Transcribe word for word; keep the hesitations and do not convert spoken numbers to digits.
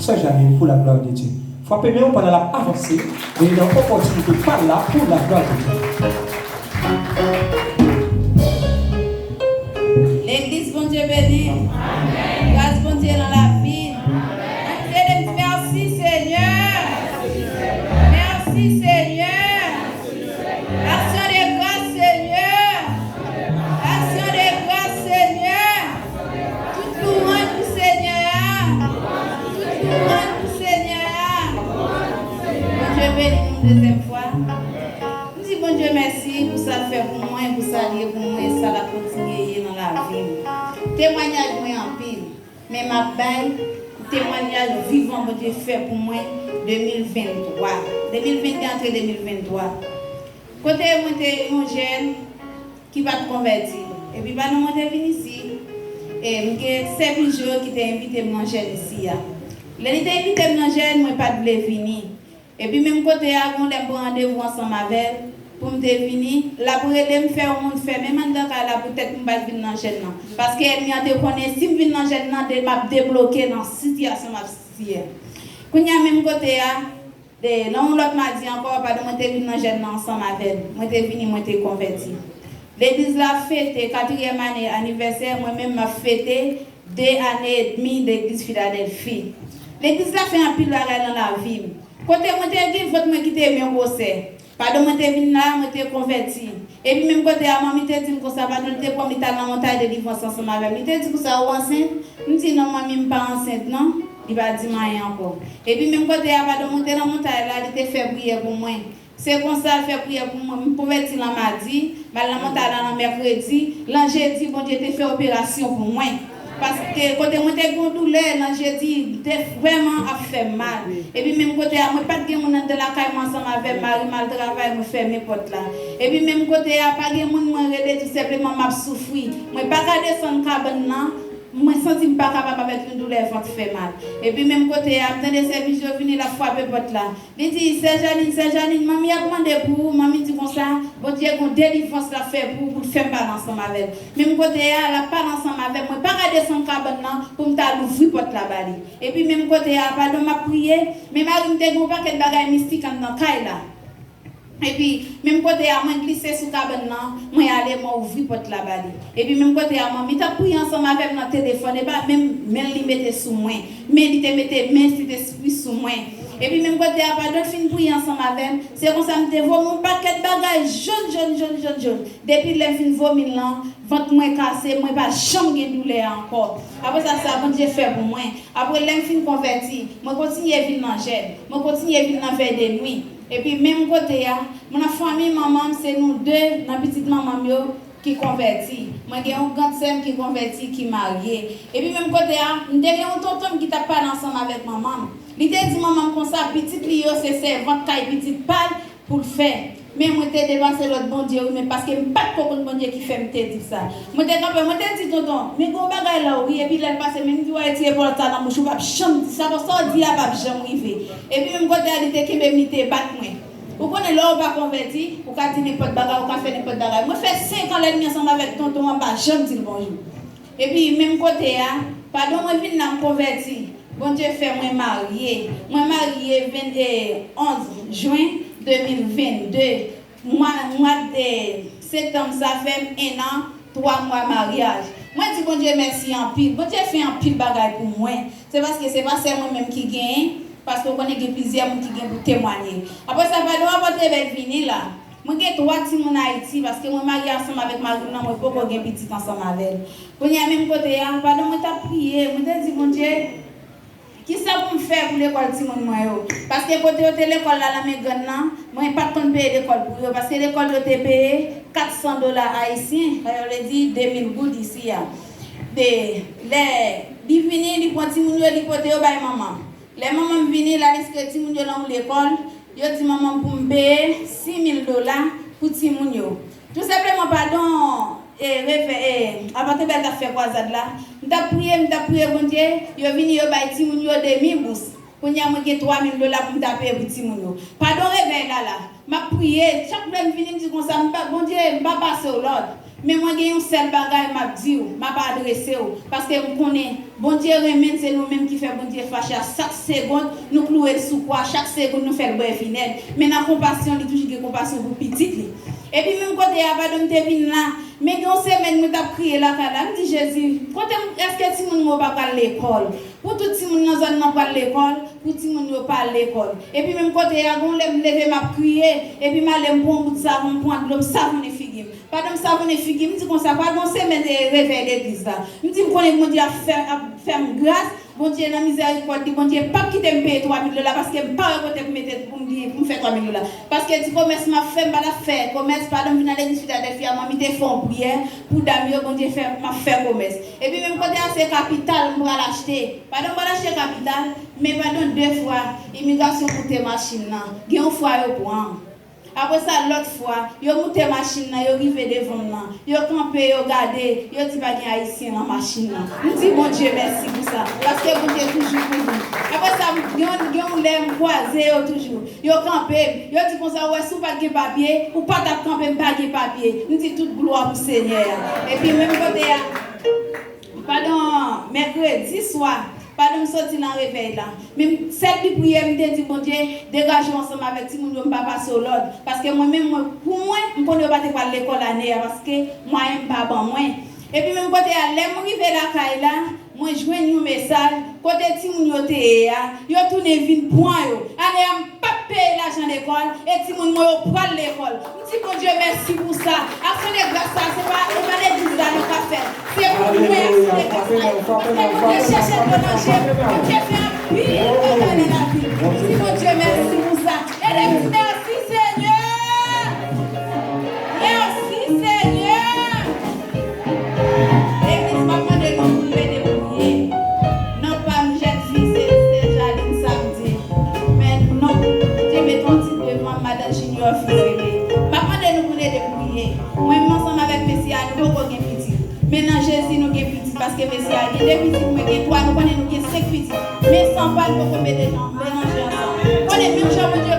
Sè Janine, pour la gloire de Dieu. Frape men w pandan l ap avanse, e nan opòtinite pa l la pour la gloire de Dieu. Legliz, Bondye beni. Gras Bondye nan lavi. Ann rele m di mèsi Senyè. Mèsi Senyè. Aksyon de gras Senyè. Aksyon de gras Senyè. Tout louanj pou Senyè a. Tout louanj pou Senyè a. Bondye beni nou dezyèm fwa. M di Bondye mèsi pou sa l fè pou mwen, pou sa l ye pou mwen, e sa l ap kontinye ye nan lavi m. Temwayaj mwen anpil, men m ap bay temwayaj vivan Bondye fè pou mwen de mil venntwa. De mil vennde antre de mil venntwa. Kote mwen te yon jèn ki pa t konvèti. Epi pandan mwen te vin isi, e m gen sè Bijo ki te envite m nan jèn isi a. Lè li te envite m nan jèn, mwen pa t vle vini. Epi menm kote a, gon lè m pran randevou ansanm avè l pou m te vini, l ap rele m, fè yon moun fèmen m anndan kay la poutèt m pa t vin nan jèn nan. Paske ènmi an te konnen si m vin nan jèn nan, de, m ap debloke nan sitiyasyon m ap sitiye. Kounye a menm kote a, de, nan yon lòt madi ankò, pandan mwen te vin nan jèn nan ansanm avè l, mwen te vini, mwen te konvèti. Legliz la fete katriyèm ane anivèsè, mwen menm m ap fete de ane edmi legliz Filadèlfi. Legliz la fè anpil bagay nan lavi m. Kote mwen te gen vant mwen ki te byen gwosè. Pandan mwen te vin la, mwen te konvèti. Epi menm kote a, manmi te di m konsa, pandan li te pran m, li t al nan montay delivrans ansanm avè m. Li te di konsa, ou ansent? M di non, manmi, m pa ansent non. Li pa di m anyen ankò. Epi menm kote a, pandan mwen te nan montay la, li te fè priyè pou mwen. Se konsa l fè priyè pou mwen. M konvèti lan madi, m al nan montay la lan mèkredi, lan jedi, Bondye te fè operasyon pou mwen. Paske kote mwen te gen yon doulè lan jedi, m te vrèman ap fè m mal. Epi menm kote a, mwen pa t gen moun anndan lakay mwen ansanm avè m, mari m al travay, mwen fèmen pòt la. Epi menm kote a, pa gen moun mwen rele, tou senpleman m ap soufri. Mwen pa ka desann kabann nan, mwen santi m pa kapab avèk yon doulè vant fè mal. Epi menm kote a, m tande sèvis yo vini, l ap frape pòt la. Li di, Sè Janine, Sè Janine, manmi ap mande pou ou, manmi di konsa, Bondye gon delivrans l ap fè pou ou, pou l fè m pale ansanm avè l. Menm kote a, l ap pale ansanm avè m, mwen pa ka desann kabann nan pou m t al ouvri pòt la ba li. Epi menm kote a, pandan m ap priye, men mari m te gen yon pakèt bagay mistik anndan kay la. Epi, menm kote a, mwen glise sou kabann nan, mwen ale, mwen ouvri pòt la ba li. Epi, menm kote a, manmi t ap priye ansanm avè m nan telefòn, e pa menm men l li mete sou mwen, men li te mete men Sentespri sou mwen. Epi, menm kote a, pandan l fin priye ansanm avè m, se konsa m te vomi yon pakèt bagay jòn, jòn, jòn, jòn, jòn. Depi lè m fin vomi l lan, vant mwen kase, mwen pa janm gen doulè a ankò. Apre sa, sa Bondye fè pou mwen. Apre, lè m fin konvèti, mwen kontinye vin nan jèn, mwen kontinye vin nan vèy de nwi. Epi menm kote a, mwen nan fanmi manman m, se nou de nan pitit manman m yo ki konvèti. Mwen gen yon grann sè m ki konvèti, ki marye. Epi menm kote a, m te gen yon tonton m ki t ap pale ansanm avèk manman m. Li te di manman m konsa, pitit li yo se sèvant kay pitit pa l pou l fè. Men mwen te depase lòd Bondye wi, men paske m pa t ko konn Bondye ki fè m te di sa. Mwen te kanpe, mwen te di tonton, men gen yon bagay la wi, epi lè l pase, men m di w al retire pawòl sa nan bouch ou, w p ap janm di sa, paske sa w di a p ap janm rive. Epi menm kote a, li te kenbe m, li te bat mwen. Ou konnen lè w pa konvèti, ou ka di nenpòt bagay, ou ka fè nenpòt bagay. Mwen fè senk an lènmi ansanm avèk tonton an, m pa janm di l bonjou. Epi menm kote a, pandan mwen vin la m konvèti, Bondye fè mwen marye. Mwen marye venn, e, onz jen de mil vennde. Mwa, mwa de septanm sa fè m en an, twa mwa maryaj. Mwen di Bondye mèsi anpil. Bondye fè anpil bagay pou mwen. Se paske se pa sèl mwen menm ki genyen, paske w konnen gen plizyè moun ki gen pou temwanye. Apre sa, pandan w ap antre bèl vini la, mwen gen twa timoun Ayiti, paske mwen marye ansanm avèk mari m nan, mwen poko gen pitit ansanm avè l. Kounye a menm kote a, pandan mwen t ap priye, mwen te di Bondye, kisa pou m fè pou lekòl timoun mwen yo? Paske kote yo te lekòl la, lan men grann nan, mwen pa t konn peye lekòl pou yo, paske lekòl yo te peye kat san dola ayisyen, sa vle di de mil goud isi a. De, lè li vini, li pran timoun yo, li pote yo bay manman. Lè manman m vini, l al enskri timoun yo nan yon lekòl, yo di manman m pou m peye sis mil dola pou timoun yo. Tou senpleman, pandan, e, revè, e, Apotre Bèl t ap fè kwazad la, m t ap priye, m t ap priye Bondye, yo vini, yo bay timoun yo demi bous. Kounye a, mwen gen twa mil dola pou m ta peye pou timoun yo. Pandan revèy la, la, m ap priye, chak lè m vini, m di konsa, m pa, Bondye, m pa pase w lòd. Men mwen gen yon sèl bagay m ap di w, m ap adrese w, paske m konnen Bondye renmen n, se nou menm ki fè Bondye fache a chak segonn, nou klouwe l sou kwa, chak segonn nou fè l bwè vinèg. Men nan konpasyon, li toujou gen konpasyon pou pitit li. Epi menm kote a, pandan m te vin la, men gen yon semèn mwen t ap kriye lakay la, m di, Jezi, kote m, èske timoun mwen yo pa pral lekòl? Pou tout timoun nan zòn nan pral lekòl, pou timoun yo pa al lekòl. Epi menm kote a, gon lè m leve m ap kriye, epi m ale m pran yon bout savon, m pran dlo, m savonnen figi m. Pandan m savonnen figi m, m di konsa, pral gon semèn e revèy legliz la. M di m konnen Bondye ap fè, ap fè m gras, Bondye nan mizèrikòd li, Bondye p ap kite m peye twa mil dola paske m pa wè kote pou mete pou m gen, pou m fè twa mil dola. Paske ti komès m ap fè, m pa t ap fè komès, pandan m vin nan legliz Filadèlfya, manmi te fè yon priyè pou dam yo, Bondye fè m ap fè komès. Epi menm kote a se kapital m pral achte. Pandan m pral achte kapital, men pandan de fwa, imigrasyon moute machin nan. Gen yon fwa yo pran. Apre sa, lòt fwa, yo moute machin nan, yo rive devan m nan. Yo kanpe, yo gade, yo di pa gen Ayisyen nan machin nan. M di Bondye mèsi pou sa, paske Bondye toujou pou nou. Apre sa, m- gen yon- gen yon lè m kwaze yo toujou. Yo kanpe m, yo di konsa, ou wè si w pa t gen papye, ou pa t ap kanpe m pa gen papye. M di tout glwa pou Senyè a. Epi menm kote a, pandan mèkredi swa, pandan m soti nan revèy la, men m sèl li priye, m te di Bondye, degaje w ansanm avèk timoun yo, m pa pase w lòd. Paske mwen menm, mwen, pou mwen, m konnen yo pa te pral lekòl ane a, paske mwayen m pa ban mwen. Epi menm kote a, lè m rive lakay la, mwen jwenn yon mesaj, kote timoun yo te ye a, yo tounen vin pran yo. Ane a, m p ap peye lajan lekòl, e timoun mwen yo pral lekòl. M di Bondye mèsi pou sa. Aksyon de gras sa, se pa, se pa legliz la nou ka fè. Se pou mwen, aksyon de gras la. Paske Bondye chèche dlo nan je m, Bondye fè anpil bagay nan lavi m. M di Bondye mèsi pou sa. E de ti mèsi, Senyè. Mèsi, Senyè. Legliz, m ap mande nou pou nou ede priye. Non pa m, jèn fi, se, se Jaline Samdi. Men non, te met yon tit devan m, Madan Junior Fils-Aimé. M ap mande nou pou n ede priye. Mwen menm ansanm avèk mesye a, nou poko gen pitit. Men nan Jezi, nou gen pitit, paske mesye a gen de pitit, mwen gen twa, nou konnen nou gen senk pitit. Men san pa n poko mete nan melanje ansanm. Konnen menm jan Bondye